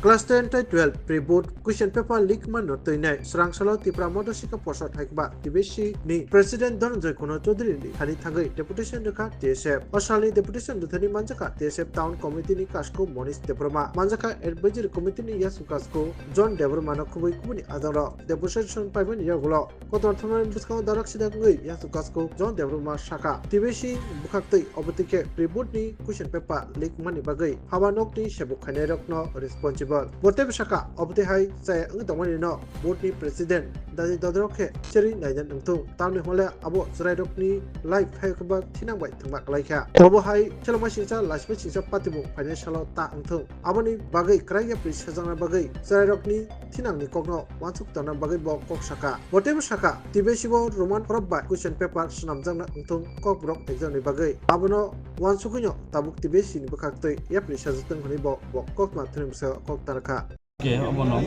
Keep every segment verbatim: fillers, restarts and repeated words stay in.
Class ten tei twelve pre-board question paper leak manno twinai srang salo Tipra Mothasika Porshod hai khe ba T B C ni President Dhananjay Kunal Chaudhary ni thani thangwi deputation rwkha T S F. O salni deputation rwthani manjakha T S F Town Committee ni kasku Monish Debbarma, manjakha Advisory Committee ni yasung kasku John Debbarma no khubui kubuni adang rok deputation paimani yagulo. Kotor thumnani bwskango darak sida wngwi yasuk kasko John Debbarma sakha, T B C bwkhaktwi obo twi khe pre-board ni question paper leak mani bagwi haba nokni sebuk khainairokno responsible. Bo teibo sakha, obo twi hai chaya wngwi tongmani no board ni president Dadi Dodorok khe cherwi naina wngthung, tamni hwnle abo chwrairokni life hai khe ba thinang bai thwngma kwlaikha. Obo hai kheloma singcha laisima singcha patibung phainai salo ta wngthung. Aboni bagwi kwrak yapri sajakna bagwi chwrairokni thinangni kokno uansuk tongna bagwi bo kok sakha. Bo teibo sakha, T B C o Roman horop bai question paper swnamjakna wngthung Kokborok exam ni bagwi. Abono uansugwino tabuk T B C ni bwkhaktwi yapri sajaktwng hwnwi bo, bo kokma thwngwi bwskango kok ta rwkha. Ke obono,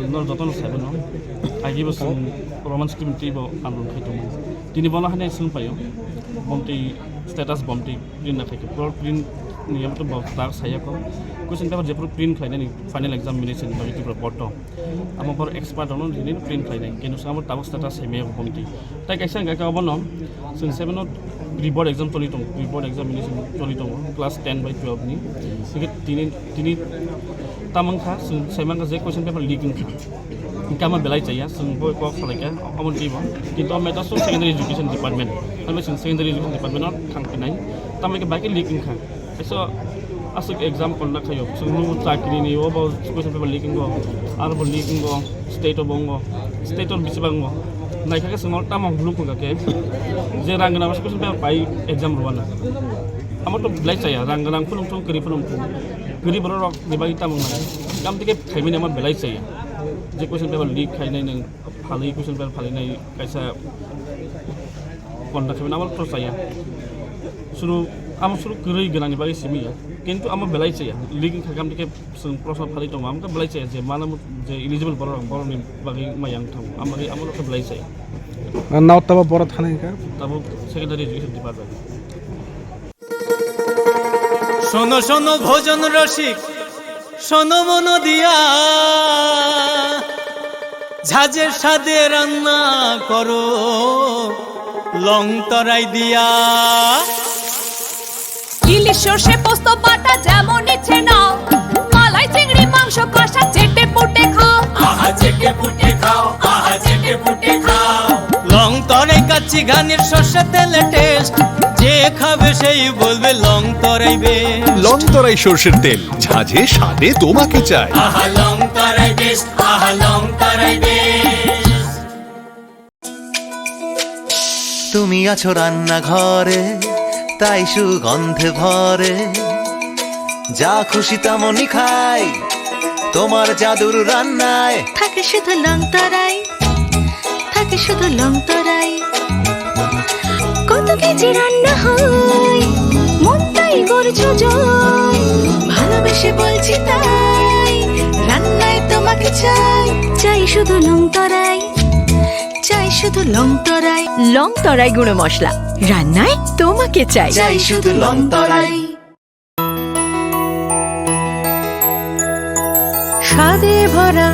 nor jotono saibono, agi bo chwng Roman script twi bo andolon khai tongo. Tini bono haino swng paio, bomtwi status bomtwi print na khaikhe, pro print ni amo to bo tak saya ko. Question paper jephru print khlainani final examination bagwi Tripura board to. Amo bor expert ono rini print khlainai. Kenu samo tabuk status sai maya bomtwi. Tai kaisa hwnkha khe obono chwng seven o pre-board exam choli tongo, pre-board examination choli tongo, class ten bai twelve ni. Hingkhe tini, tini tamang kha, chwng sai mankha je question paper leak wngkha. Hingkhe ama belai chaya, chwng bo kok salaikha, omo twi bo. Kintu o matter so secondary education department. Hwnba chwng secondary education department o thang phinai. Tamo khe bai khe leak wngkha. Kaisa aswk example na khayo, chwng nung chakri ni, obo question paper leak wngkha, aro bo leak wngkha, state o bo wngkha, state o bisi ba wngkha. Naikha khe chwng o tamo hwnwi phunukha khe, je rang gwnang question paper pai exam rwna. Amo to belai chaya, rang gwnang phunuk thung, kwrwi phunuk thung. Kwrwi borok rok ni bagwi tamo nai. Kam tike khaimani amo belai chaya. Je question paper leak khainai nwng, phalwi question paper phalwi nai kaisa Konda khe abo to chaya. Suru, amo suru kwrwi gwnangni bagwi simi ya. Kintu amo belai chaya. Leak wngkha khe amo khe chwng proshno phalwi tongo. Amo khe belai chaya je mano je eligible borok, borokni bagwi maya wngthang. Amo bagwi amo khe belai chaya. Nao tabo borok thani wngkha? Tabo secondary education department. শোনো শোনো ভোজন রসিক, শোনো মন দিয়া, ঝাঁঝের স্বাদে রান্না করো লং তরাই দিয়া। ইলিশ সর্ষে পোস্ত বাটা যেমন ইচ্ছে নাও, মালাই চিংড়ি মাংস কষা চেটে পুটে খাও। আহা চেটে পুটে খাও, আহা চেটে পুটে খাও। লং তরাই কাচ্চি ঘানির সর্ষে তেলে টেস্ট, যে খাবে সেই বলবে লং তরাই বেশ। লং তরাই সর্ষের তেল, ঝাঁঝে স্বাদে তোমাকে চাই। আহা লং তরাই বেশ, আহা লং তরাই বেশ। তুমি আছো রান্নাঘরে, তাই সুগন্ধে ভরে। যা খুশি তেমনই খাই, তোমার জাদুর রান্নায়। থাকে শুধু লং তরাই, থাকে শুধু লং তরাই। কত কেজি রান্না হয়, মন তাই করছো জয়। ভালোবেসে বলছি তাই, রান্নায় তোমাকে চাই। চাই শুধু লং তরাই, চাই শুধু লং তরাই। লং তরাই গুঁড়ো মশলা, রান্নায় তোমাকে চাই। চাই শুধু লং তরাই। স্বাদে ভরা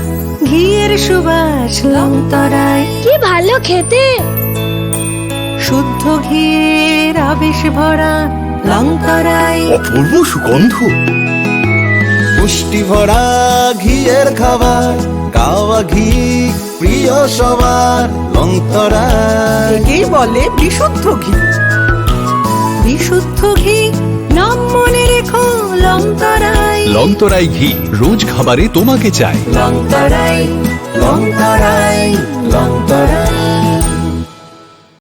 ঘিয়ের সুবাস লং তরাই। কি ভালো খেতে! শুদ্ধ ঘিয়ের আবেশ ভরা লং তরাই। অপূর্ব সুগন্ধ। পুষ্টি ভরা ঘিয়ের খাবার, কাওয়া ঘি প্রিয় সবার লং তরাই। একেই বলে বিশুদ্ধ ঘি। বিশুদ্ধ ঘি, নাম মনে রেখো লং তরাই। লং তরাই ঘি, রোজ খাবারে তোমাকে চাই। লং তরাই, লং তরাই, লং তরাই।